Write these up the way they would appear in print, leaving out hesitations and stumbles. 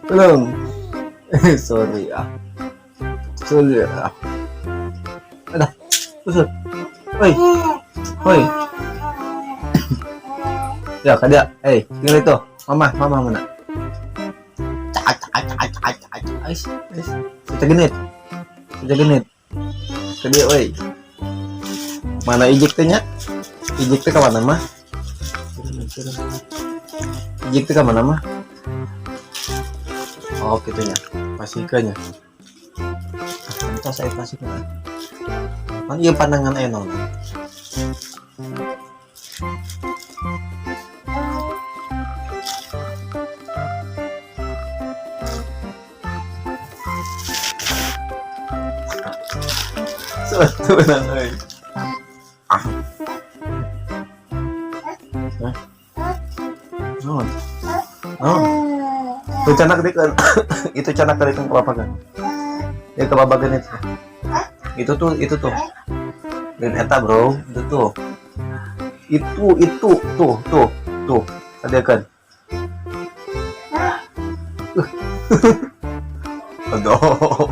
Belum. Sorry ah. Sorry ah. Ada. Usut. Oi. Oi. Ya, kada. Eh, tinggal itu. Mama, mama mana? Cak cak cak cak cak. Ais, ais. Kita genit. Kita genit. Kadi, oi. Mana ijik teh nya? Ijik teh ka mana mah? Ijik teh ka mana mah? Oh, gitu nya. Pasikeun nya. Ah, entah saya pasikeun. Kan ieu pandangan aya naon? Suatu menang euy. Ah. Hah? Naon? Naon? Tuh canak dikeun. Itu canak dari ke babagan. Ya ke babagan itu. Itu tuh, itu tuh. Dan eta, bro, itu tuh. Itu tuh, tuh, tuh. Sadiakeun. Aduh.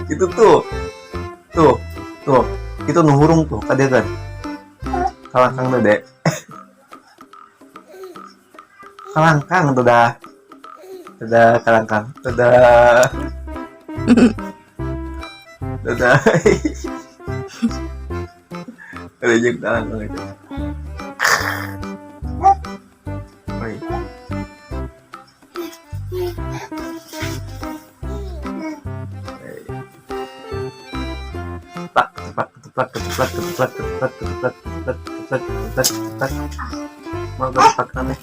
Itu tuh. Tuh, tuh. Itu nu hurung tuh, kadiakeun. Kalangkang tuh, Dek. Kalangkang tuh dah. Dadah kalangkang. Dadah. Dadah. Ada jeung kalangkang itu. Oi. Teplak, teplak, teplak, teplak, teplak, teplak, teplak, teplak, teplak, teplak, teplak. Mau teplak aneh.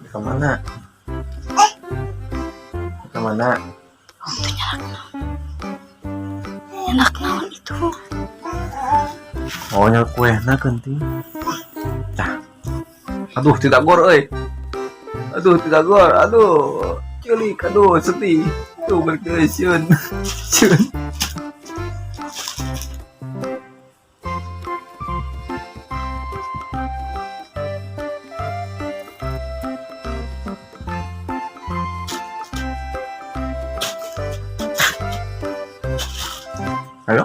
Kemana? Kemana? Enak naon itu. Oh, nya kue na kenting. Tah. Aduh, tidak gor euy. Aduh, tidak gor. Aduh. Celik, aduh, sedih. Tuh berkesyun. Syun. Ayo.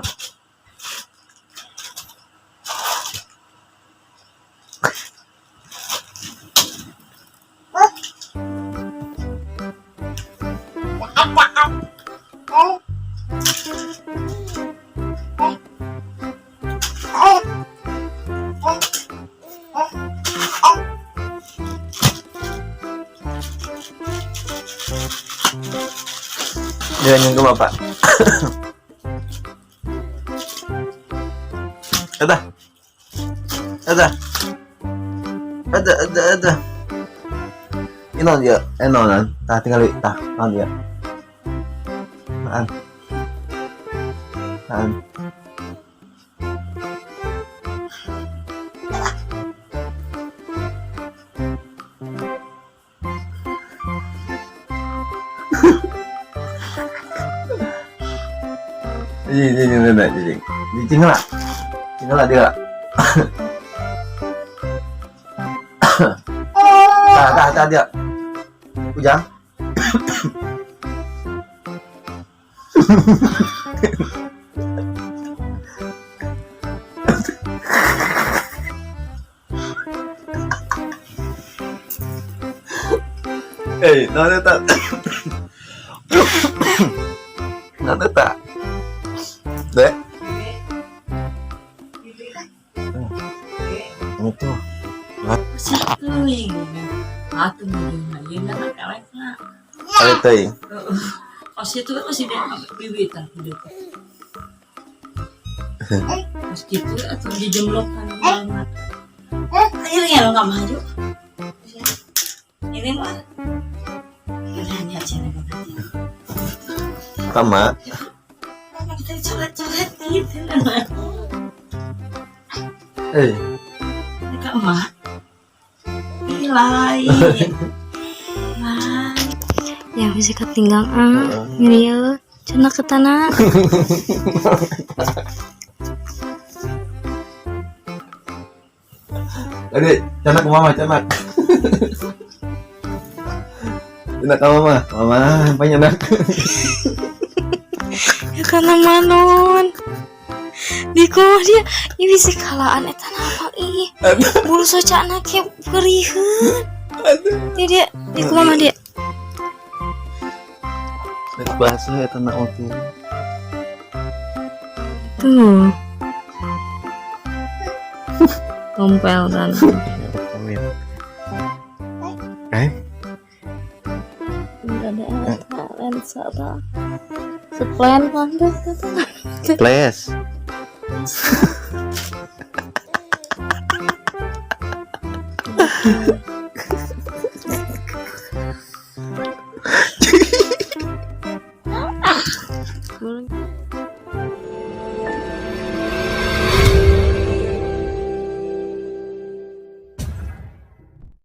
Dia nyentuh bapak. Ada. Ada. Ada, ada, ada. Ini naon dia? Eh, naon? Tah tinggal tah, naon dia? Naon? Naon? Ini, ini, ini, ini, ini. Cicing lah. Cicing lah dia. Tah, tah, tah dia. Ujang. Eh, naon eta? Naon eta? Dek. Itu. Masih teuing. Atuh meureun ayeuna kalekna. Kali teuing. Heeh. Pas itu kan masih dia bibitan hidup. Pas gitu atau dijemlokan banget. Ayo ya nggak maju. Ini mah hanya aja Sama. kita coret-coret gitu. Eh, Ini kak emak. Ih, lain. Lain. Ya bisa ketinggal ah, ngeri ya cenah ke tanah. Tadi canak mama, canak. Canak ka mama. Mama, panyanak. Ya karena manon. Di kumaha dia, ih bisa kalaan eta nama ih. Bulu socana ke beriheun. Dia dia, di kumaha dia. Bahasa eta naon teh. Tuh. Tompel kan. Eh, Udah ada eta lensa ta. Seplen pantes kata. flash. Bulu.